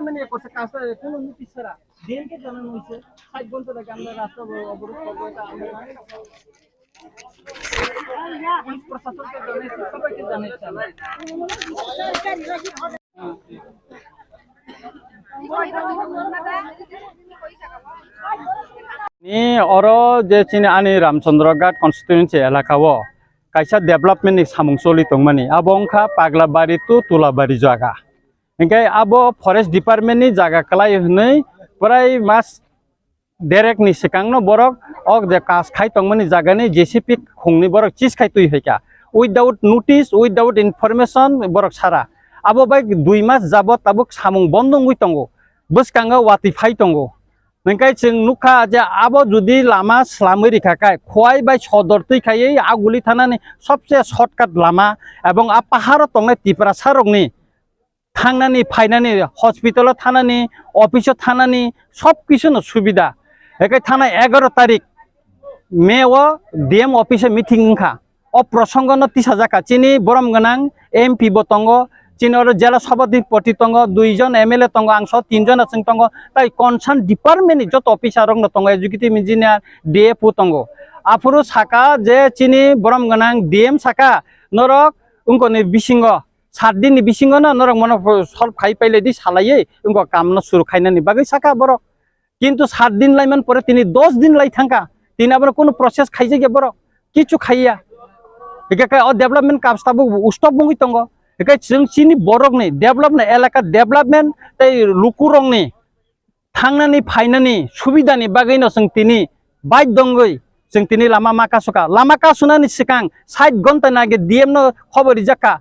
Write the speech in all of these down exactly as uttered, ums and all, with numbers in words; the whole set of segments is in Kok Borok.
মানে করছে কাজটা কোনো নোটিশ ছাড়া। ডিএমকে জানানো হয়েছে, ষাট ঘন্টা আগে আমরা রাস্তা অব-, অবরোধ করবো, এটা আমরা জানি না। পুলিশ প্রশাসনকে জানিয়েছি, সবাইকে জানিয়েছি আমরা। Ni oro je chini ani Ramchandra Ghat constituency elaka o kaisa development ni samung choli tongmani, abo wngkha Paglabari to Tulabari jaga. Hinkhe abo forest department ni jaga kwlai hwnwi prai mas derek ni swkang no borok o je kas khai tongmani jaga ni J C B khungni borok chis khai twi hoika. Without notice, without information borok sara. Abo bai dui mas jabot tabuk samung bondo wngwi tongo. Bwskango watwi phai tongo. Hinkhe chwng nukha je abo jodi lama slamwi rikha khe, Khowai bai Sodor twi khaiwi Aguli thanani sobse shortcut lama ebong a paharo tongnai Tiprasa rokni thangnani, phainani, hospital o thanani, office o thanani, sob kisu no subida. Hinkhe thanai egaroh tarik May o D M office o meeting wngkha. O prosongo no tisajak kha. Chini borom gwnang M P bo tongo, chini oro jela sabhapati tongo, dui jon M L A tongo, ang so tin jon achwng tongo. Tai concern department ni joto officer rok no tongo, executive engineer, D F O tongo. Aphuru saka je chini borom gwnang D M saka, norok wngkoni bisingo, sat din ni bisingo no norok mono solve khai pailai di salaiwi wngkha kam no suru khainani bagwi saka borok. Kintu sat din laiman pore tini dos din lai thangkha, tini abono kunu process khaijakya borok, kichu khaiya. Hikhe khe o development kam tabuk stop wngwi tongo. Hikhe chwng chini borokni development, elaka development tei lukurokni thangnani phainani subidani bagwino chwng tini baidhyo wngwi chwng tini lama ma kasukha. Lama kasunani swkang sait ghonta ni age D M no khobor rijak kha,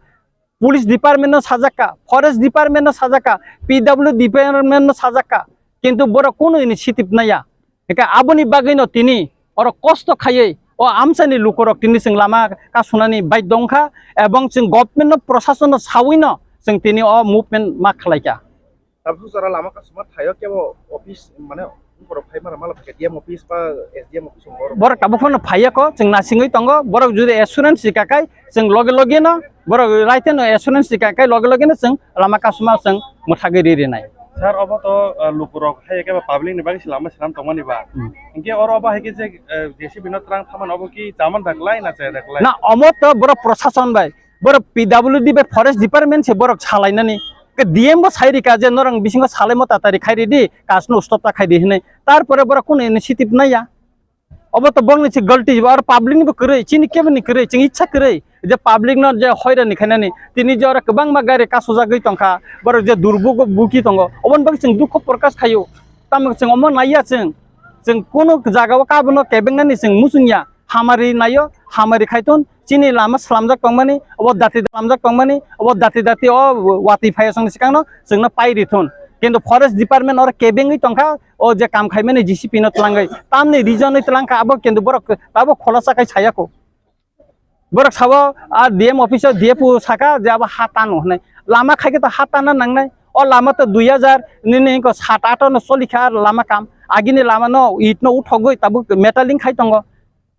police department no sajak kha, forest department no sajak kha, P W D department no sajak kha, kintu borok kunu initiative naiya. Hingke aboni bagwino tini oro kosto khaiwi o amchaini lukurok tini chwng lama kasunani baidhyo wngkha, ebong chwng government no, prosason no sawino chwng tini o movement ma khlaikha. Tabuk jora lama kasuma thaio kebo office mane borok phai mara mala phai D M office ba S D M office borok. Borok tabuk phano phaiya ko, chwng nasingwi tongo, borok jodi assurance rika kai chwng loge loge no, borok raite no assurance rika kai loge loge no chwng lama kasuma chwng mwthagwi ri rinai. Sir, obo to, uh, lukurok hai kebo public ni bagwi se lama swnam tongmani ba. Hmm. Hingke oro obo hai khe je, uh, J C B no twlang thaman obo ki chaman da klai na chaya da klai? Na, omo to borok prosason bai. Borok P W D bai forest department se borok salainani. Ke D M bo sai rika je norang bisingo salai mo tatari khai ridi, kasno stop ta khai di hinui. Tarpore borok kunu initiative naiya. Obo to bongni se galti, aro public ni bo kwrwi, chini kebo ni kwrwi, chini ichha kwrwi. Je public no je hoirani khainani, tini je oro kwbangma gari kasujagwi tongkha, borok je durbugo buki tongo, oboni bagwi chwng dukhu prokash khaio. Tamo chwng omo naiya chwng, chwng kunu jagao kabono kebengnani chwng muchungya. Hamari naio, hamari khaithun, chini lama slamjak tongmani, obo dati slamjak tongmani, obo dati dati o watwi phaiya chwngni swkangno chwngno pai rithun. Kintu forest department oro kebengwi tongkha, o je kam khaimani J C B no twlangwi, tamni region wi twlangkha, abo kintu borok tabuk kholosa khai sayakho. Borok sabo a D M office o D F O saka je abo ha tano hinui. Lama khaikhe to ha tana nangnai. O lama to dui hajar nini hingko sat ato no cholikha lama kam. Agini lama no it no uthogwi tabuk metaling khai tongo.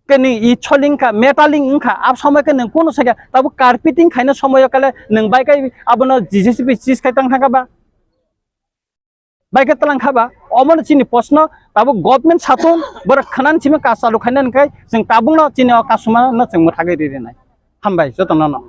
Khe nwng i choling kha, metaling wng kha, abo somoi khe nwng kunu sakha, tabuk carpeting khaina somoio kale nwng bai kai abono J C B chis khai tang thangkha ba? Bai khe tlang kha ba? Omono chini proshno, tabuk government satung, borok khwnani simi kasalu khainani khai, chwng tabukno chini o kasuma no chwng mwthagwi ri rinai. Hambai jotono no.